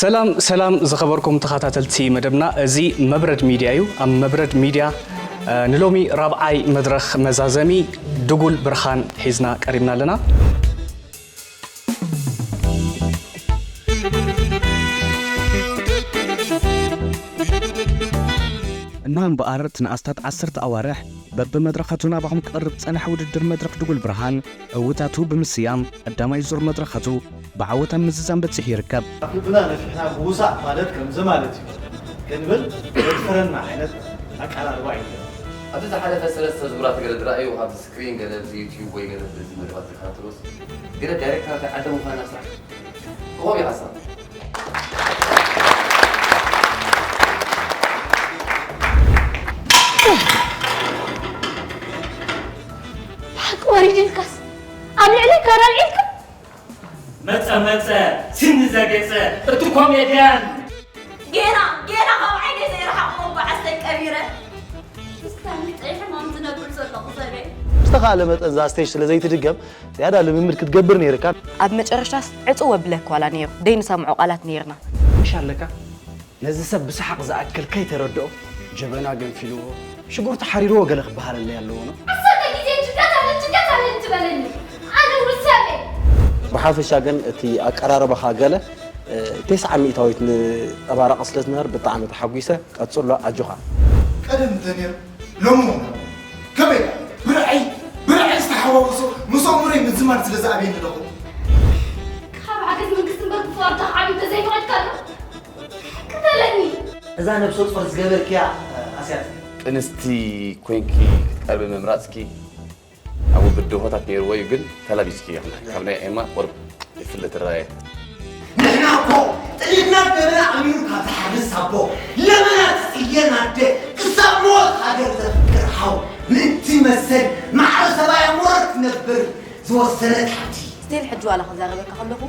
ሰላም ሰላም ዝኸበርኩም ተኸታተልቲ መደብና፣ እዚ መብረድ ሚድያ እዩ። ኣብ መብረድ ሚድያ፣ እ፣ ንሎሚ ራብዓይ መድረኽ መዛዘሚ ድጉል ብርሃን ሒዝና ቀሪብና ኣለና። እና እምበኣር እቲ ንኣስታት ዓሰርተ ኣዋርሕ በብመድረኻቱ ናባኹም ክቐርብ ዝጸንሐ ውድድር መድረኽ ድጉል ብርሃን ዕዉታቱ ብምስያም ቀዳማይ ዙር መድረኻቱ ብዓወት ኣብ ምዝዛም በጺሑ ይርከብ። ኣብ ልብና ነፊሕና ምውሳእ ማለት ከምዚ ማለት እዩ ክንብል ዘድፍረና ዓይነት ኣቀራርባ እዩ። ኣብዚ ዝሓለፈ ሰለስተ ዙራት ገለ ዝረኣዩ ኣብዚ ስክሪን፣ ገለ ኣብዚ ዩትዩብ ወይ ገለ በዚ መደባት ዝከታተሉስ፣ ገለ ዳይሬክተራት ይዓደሙ ኳና ስራሕ። ክኾኑ ይሓስብ። ብሓቂ ወሪድልካስ ኣብ ልዕለይ ካራ ኣልዒልካ? መጸ መጸ፣ ስኒ ዘገጸ፣ እቲ ኮሜድያን። ጌና፣ ጌና ካብ ዓይነይ ዘይረሓቕኩ እኮ ዓሰይ ቀቢረ። እስካኒ ጥዑይ ሕማም ዝነብር ዘለኹ ሰብ እየ። ብዝተኻእለ መጠን እዛ ስቴጅ ስለ ዘይትድገም፣ ዝያዳ ልምምድ ክትገብር ነይርካ። ኣብ መጨረሽታስ ዕጹው ኣብለካ ዋላ ነይሩ፣ ደይንሰምዖ ቃላት ነይርና። ምሽ ኣለካ፣ ነዚ ሰብ ብሰሓቕ ዝኣክል ከይተረድኦ፣ ጀበና ገንፊልዎ፣ ሽጉርቲ ሓሪርዎ ገለ ክበሃለለይ ኣለዎ ነው። ዓሰርተ ግዜ ጅጋት ኣለ፣ ጅጋት ኣለ እንትበለኒ፣ ኣነ እውን ሰብ እየ። ብሓፈሻ ግን እቲ ኣቀራርባኻ ገለ፣ እ፣ ተስዓ ሚእታዊት ንጸባረቐ ስለ ዝነበረ ብጣዕሚ ተሓጒሰ። ቀጽሎ፣ ኣጆኻ። ቀደም እንተነይሩ ሎሚ እውን ኣሎ። ከመይ ብርዐይ፣ ብርዐይ ዝተሓዋወሶ ምስ ኣእምሮይ ምዝማድ ስለ ዝኣብየኒ ኣለኹ። ካብ ሓገዝ መንግስቲ እምበር ብፍቓድካ ክዓቢ እንተዘይፈቐድካ ኣሎ። ክፈለኒ። እዛ ነብሰ ጾር ዝገበርክያ ኣስያት። ጥንስቲ ኮይንኪ ክትቀርቢ ምምራጽኪ ኣብ ብድሆታት ነይርዎ እዩ፣ ግን ተላቢስኪ ኢኺ። ካብ ናይ ኤማ ቁርብ ይፍለ ትረኣየ። ንሕና እኮ ጥሊትና ገበና ኣሚኑ ካብ ዝሓርስ ኣቦ፣ ለመና ትጽየን ኣደ፣ ክሳብ ሞት ሃገር ዘፍቅር ሓው፣ ምእንቲ መሰል ማዕረ ሰብኣይ ኣሞራ ክትነብር ዝወሰነት ሓብቲ። ስቲል ሕጂ ዋላ ክዛረበካ ከለኹ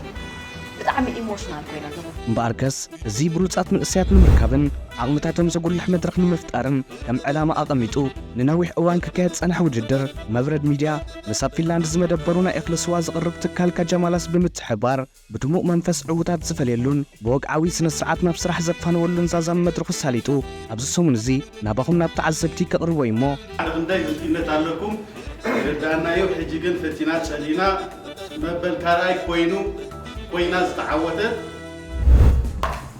ብጣዕሚ ኢሞሽናል ኮይነ ኣለኹ። እምበኣርከስ፣ እዚ ብሉጻት መንእሰያት ንምርካብን ዓቕምታቶም ዘጉልሕ መድረኽ ንምፍጣርን ከም ዕላማ ኣቐሚጡ ንነዊሕ እዋን ክካየድ ዝጸንሐ ውድድር፣ መብረድ ሚድያ ምስ ኣብ ፊንላንድ ዝመደበሩ ናይ እኽሊ ስዋ ዝቕርብ ትካል ካጃማላስ ብምትሕብባር፣ ብድሙቕ መንፈስ ዕዉታት ዝፈልየሉን ብወግዓዊ ስነ ስርዓት ናብ ስራሕ ዘፋነወሉን ዛዛሚ መድረኹ ሳሊጡ፣ ኣብዚ ሰሙን እዚ ናባኹም ናብ ተዓዘብቲ ከቕርቦ እዩ እሞ፣ ሓደ ክንደይ ህልቂነት ኣለኩም ይርዳእና እዩ። ሕጂ ግን ፈቲና ጸሊና መበል ካልኣይ ኮይኑ ኮይና ዝተዓወተት።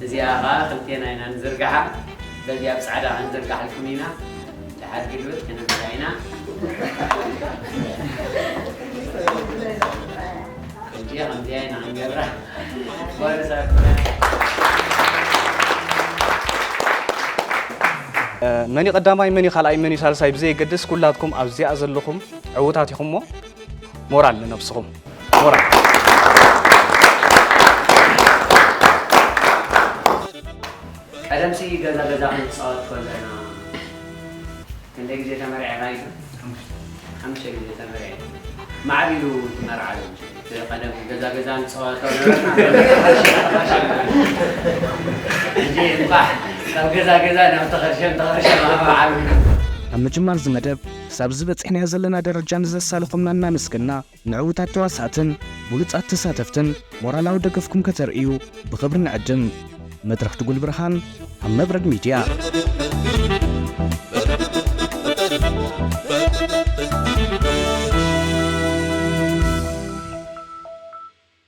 እዚኣ ኸኣ ክልቴና ኢና ንዝርግሓ። በዚኣ ብጻዕዳ ክንዝርግሓልኩም ኢና። ደሓር ግልብጥ ክንብላ ኢና። ሕጂ ከምዚኣ ኢና ክንገብራ። ጓል ሳርኩና። መን እዩ ቀዳማይ፣ መን እዩ ካልኣይ፣ መን እዩ ሳልሳይ ብዘየገድስ፣ ኩላትኩም ኣብዚኣ ዘለኹም ዕዉታት ኢኹም እሞ፣ ሞራል ንነብስኹም። ሞራል። ቀደምሲ ገዛ ገዛ ክንጻወት ከለና ክንደይ ግዜ ተመርዒኻ ኢልካ? ሓሙሽተ ግዜ ተመርዒ። ማዕቢሉ ትመርዓሉ። እቲ ቀደም ገዛ ገዛ ንጻወቶ ነበርና። ሕጂ እንቋዕ ካብ ገዛ ገዛ ናብ ተኸርሸም፣ ተኸርሸም ኣብ ማዕቢሉ። ኣብ ምጅማር እዚ መደብ ክሳብ እዚ በጺሕናዮ ዘለና ደረጃ ንዘሳለኹምና እናመስገና፣ ንዕዉታት ተዋሳእትን ብሉጻት ተሳተፍትን ሞራላዊ ደገፍኩም ከተርእዩ ብኽብሪ ንዕድም። መድረኽ ድጉል ብርሃን ኣብ መብረድ ሚድያ።